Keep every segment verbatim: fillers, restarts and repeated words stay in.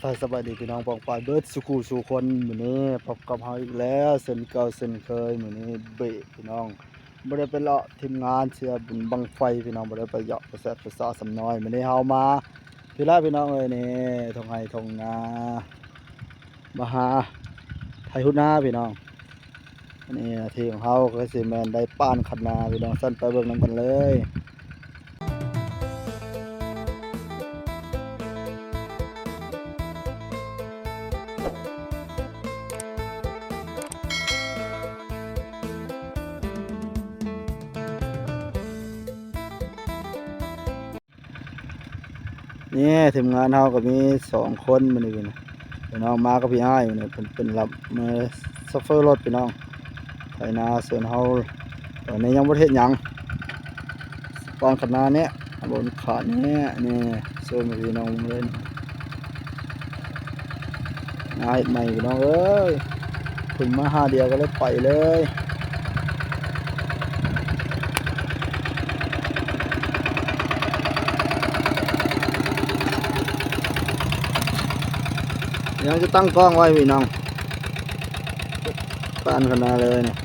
สวัสดีพี่น้องปองปายเบิดสุขูสู่คน มื้อนี้พบกับเฮาอีกแล้วเช่นเก่าเช่นเคย มื้อนี้เบะพี่น้อง บ่ได้ไปเลาะ ทีมงานเสียบุญบั้งไฟพี่น้อง บ่ได้ไปเลาะไปแซะไปซาสำน้อย มื้อนี้เฮามาพี้ละพี่น้องเอ้ย นี่ท่งไฮ่ท่งนา มาหาไถฮุดนาพี่น้อง อันนี้หน้าที่ของเฮาก็สิแม่นได้ป้านคันนาพี่น้อง ซั่นไปเบิ่งนำกันเลย นี่ทีมงานเฮาก็มีสองคนมื้อนี้นะ พี่น้องมากับพี่อ้ายมื้อนี้ เพิ่นเป็นรับมือโชเฟอร์รถพี่น้อง ไถนาสวนเฮา ตอนนี้ยังบ่ได้เฮ็ดหยัง ป้านคันนาเนี่ย บนขาเนี่ย นี่ โชว์ให้พี่น้องเบิ่งเลย นาเฮ็ดใหม่พี่น้องเอ้ย ขึ้นมาหาเดียวก็เลยไปเลย เดี๋ยวจะตั้งกล้องไว้พี่น้อง ป้านคันนาเลยเนี่ย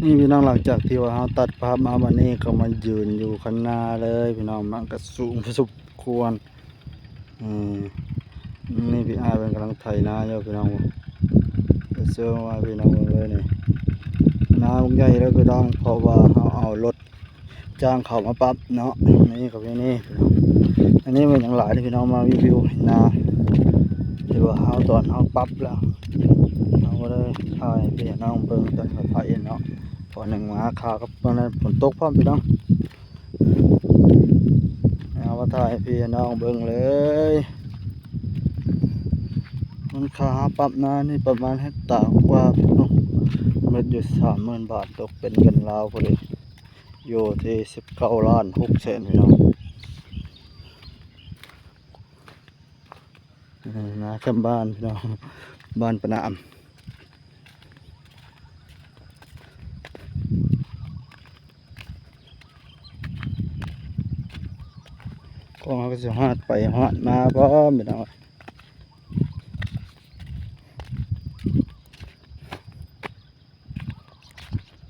นี่พี่น้อง หลังจากที่ว่าเฮาตัดภาพมาบัดนี้ก็มายืนอยู่คันนาเลยพี่น้อง มันก็สูงพอสมควร อืม นี่พี่อ้ายเพิ่นกำลังไถนาอยู่พี่น้อง ไปเชิญว่าพี่น้องเบิ่งเลยนี่ นาบักใหญ่เลยพี่น้อง เพราะว่าเฮาเอารถ จ้างเขามาปรับเนาะ นี่ก็มีนี่พี่น้อง อันนี้มันยังหลายที่พี่น้องมารีวิวให้นา ที่ว่าเฮาตอนเฮาปรับแล้ว เฮาก็ได้ถ่ายให้พี่น้องเบิ่งตอนเขาไถเนาะ พอหนึ่งมาคากับตอนนั้นฝนตกพร้อมพี่น้อง เอามาถ่ายให้พี่น้องเบิ่งเลย มันค่าปรับนานี่ประมาณเฮกตาร์กว่าพี่น้อง เม็ดอยู่สามหมื่นบาท ตกเป็นเงินลาวพอดี อยู่ที่สิบเก้าล้านหกแสนพี่น้อง อืม นาแคมบ้านพี่น้อง บ้านปะนาม ของเฮาก็สิฮอดไปฮอดมาพร้อมพี่น้อง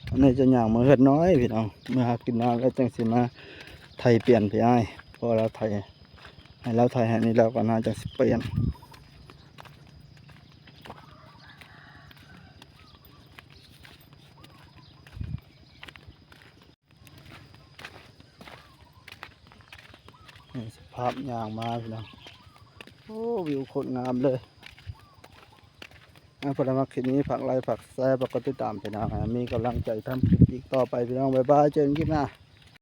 อันนี้จะย่างมือเฮือดน้อยพี่น้อง เมื่อหากินน้ำแล้วจังสิมาไถเปลี่ยนพี่อ้าย เพราะว่าเราไถ ให้เราไถให้นี่แล้วก็น่าจะสิเปลี่ยน นี่สภาพย่างมาพี่น้อง โอ้ วิวโคตรงามเลย อ่ะ ผู้ใดมักคลิปนี้ ฝากไลค์ ฝากแชร์ ฝากกดติดตามพี่น้อง ให้มีกำลังใจทำคลิปอีกต่อไปพี่น้อง บ๊ายบาย เจอกันคลิปหน้า